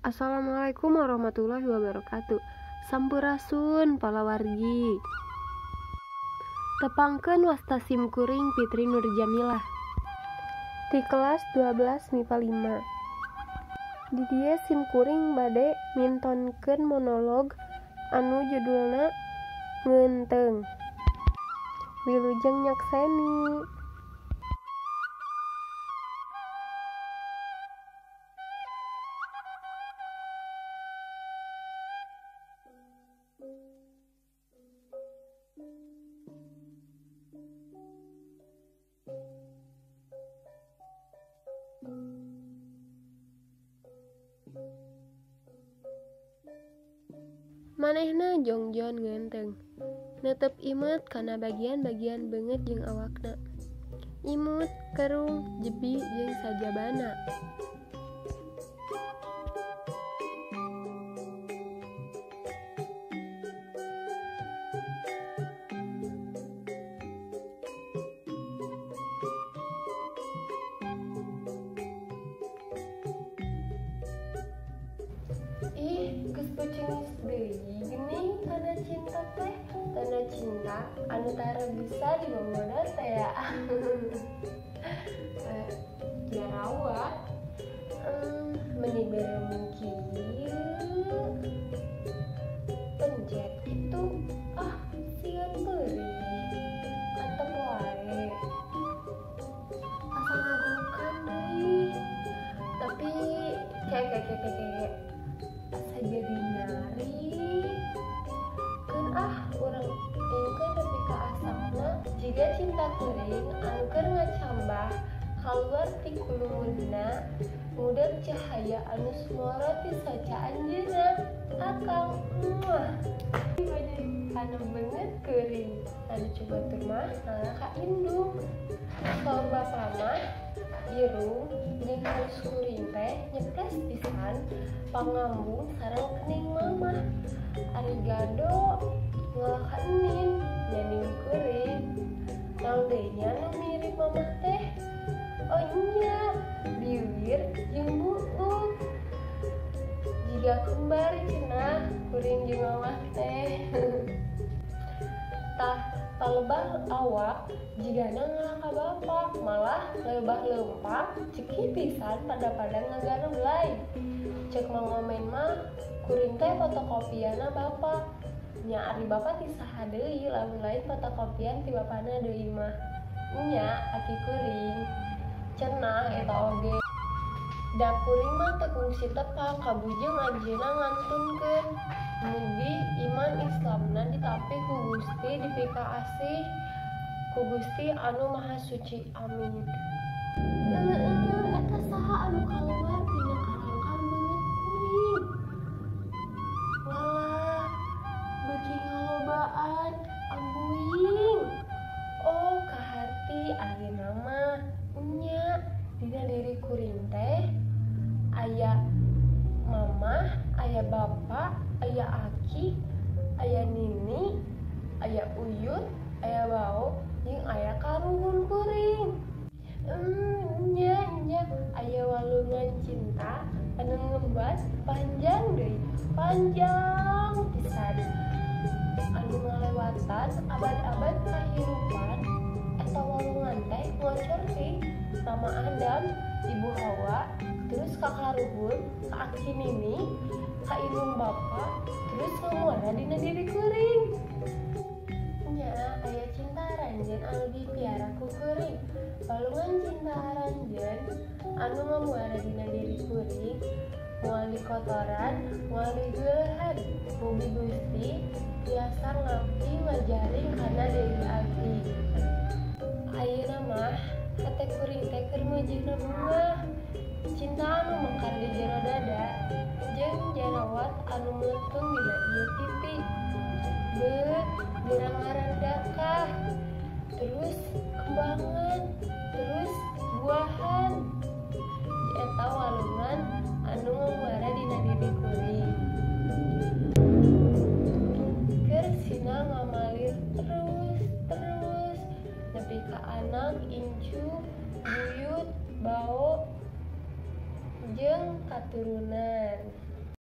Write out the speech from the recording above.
Assalamualaikum warahmatullahi wabarakatuh. Sampurasun palawargi. Tepangkeun wasta sim kuring Fitri Nur Jamilah ti kelas 12 MIPA 5. Di dieu sim kuring bade mintonkeun monolog anu judulna Ngeunteung. Wilujeng nyakseni. Manehna jongjon ngeunteung, neuteup imut kana bagian-bagian beungeut jeung awakna. Imut, kerung, jebi jeung sajabana. Ih, geus peuceungis deui geuning tanda cinta teh, tanda cinta anu tara bisa dibobodo teh ya. Jarawat, meni beureum kieu, pencet kitu, ah sieun peurih, antep wae, asa ngagokan deui, tapi kayak asa jadi nyari keun ah urang ingkeun nepi ka asapna jiga cinta kuring anu keur ngacambah kaluar ti kulumurna ngudep cahaya anu sumoro ti soca anjeunna akang muah anu beungeut kuring anu coba tur mah ngalah ka indung saur bapa mah irung jeung halus kuring teh nyepres pisan pangambung sareng kening mamah ari gado ngalah ka enin nyaning kuring naon deui nya nu mirip mamah teh oh nya biwir jeung buuk jiga kembar cenah kuring jeung mamah teh tah palebah awak jigana ngalah ka bapak malah lebah leumpang cekih pisan pada-pada ngagarulay cek Mang Omen mah kuring teh fotokopianna bapak nya ari bapak ti saha deui lamun lain fotokopian ti bapana deui mah nya aki kuring cenah eta oge da kuring mah teu kungsi tepang ka bujeng anjeunna ngantunkeun mugi iman Islamna ditampi ku Gusti dipikaasih ku Gusti anu Maha Suci amin. Euleuh eta saha anu kaluar tina karangkang beungeut kuring walah beuki ngalobaan ambuing oh kaharti ayeuna mah nya dina diri kuring teh aya mamah aya bapak aya aki aya nini aya uyut aya bau jeung aya karuhun kuring nya nya aya walungan cinta anu ngembas panjang deui panjang pisan anu ngalewatan abad-abad kahirupan eta walungan teh ngocor ti Mama Adam, Ibu Hawa, terus ka karuhun, ka aki nini, ka indung bapa, terus ngamuara dina diri kuring. Nya aya cinta aranjeun anu dipiara ku kuring. Walungan cinta aranjeun anu ngamuara dina diri kuring, moal dikotoran, moal digeuleuhan. Mugi Gusti tiasa ngabdi ngajaring kana diri abdi. Ayeuna mah hate kuring teh keur mujihna bunga cinta anu mekar di jero dada jeung jarawat anu meletung dina ieu pipi beuh gerang ngarandakah terus kembangan terus buahan eta walungan anu ngamuara dina diri kuring keur sina ngamalir terus nepi ka anak incu buyut bao jeung katurunan.